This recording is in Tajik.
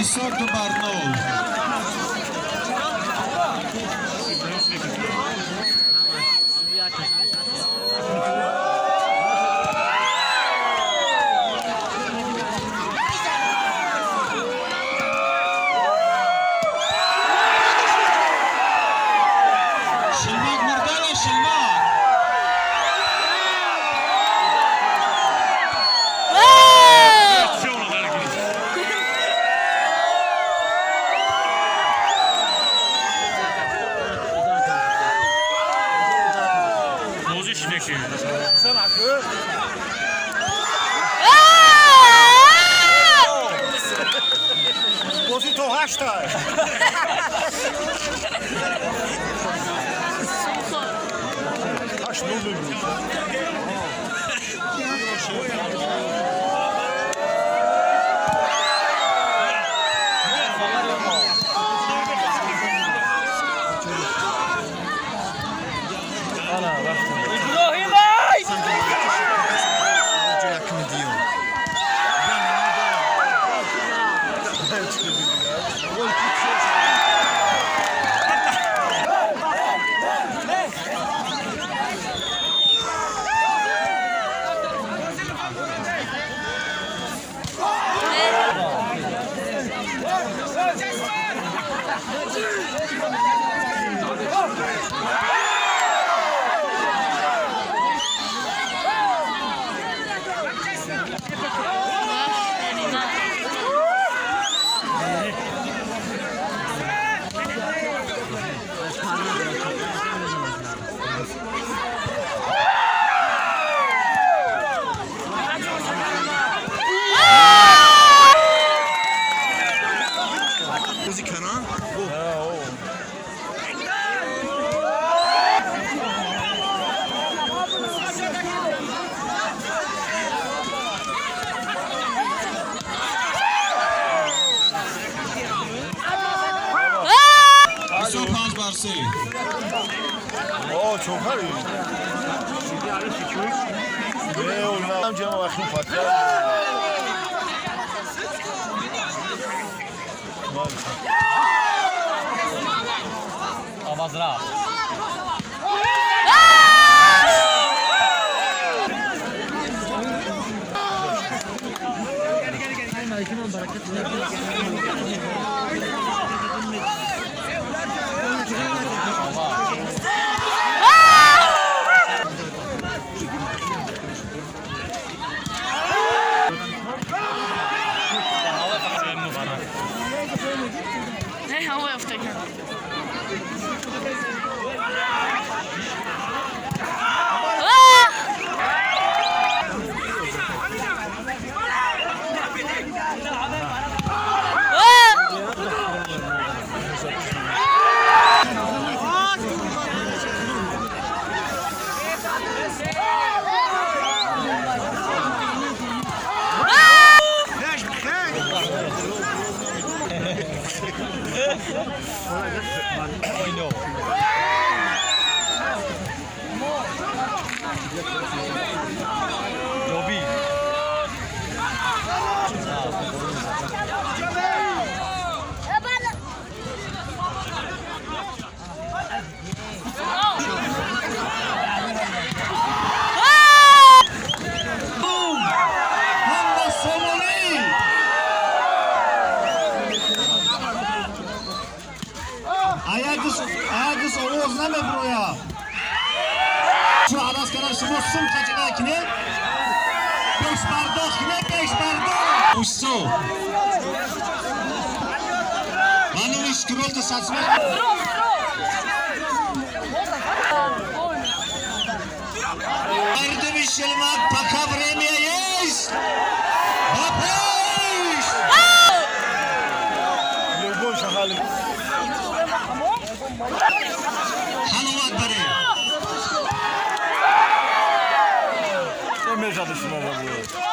Ҳисоб 2 бар 0. Шилмак мурдала, шилмак. Всё. Бозӣ шидеки. Бозӣ то 8-та. 8-0 мебуд. Иброҳимай! Якми диём. Бозӣ канан. Ҳисоб 5 бар 3. О, чокари. Ҷама вахим фатя. Овоз рафт. Не, ҳавои офтаган. Ҷоби. Ҳамма сомонӣ. Аягис овоз намеброяд. Чун араз кардан, шумо сум қачида кинед, пешпардохт кинед, пешпардохт. Уссо ба номи иштироки сасме. Мардуми Шилмак, пока время есть, ба пеш! Любой шахали. Ҳаловат барем. Мешади шумо бабу.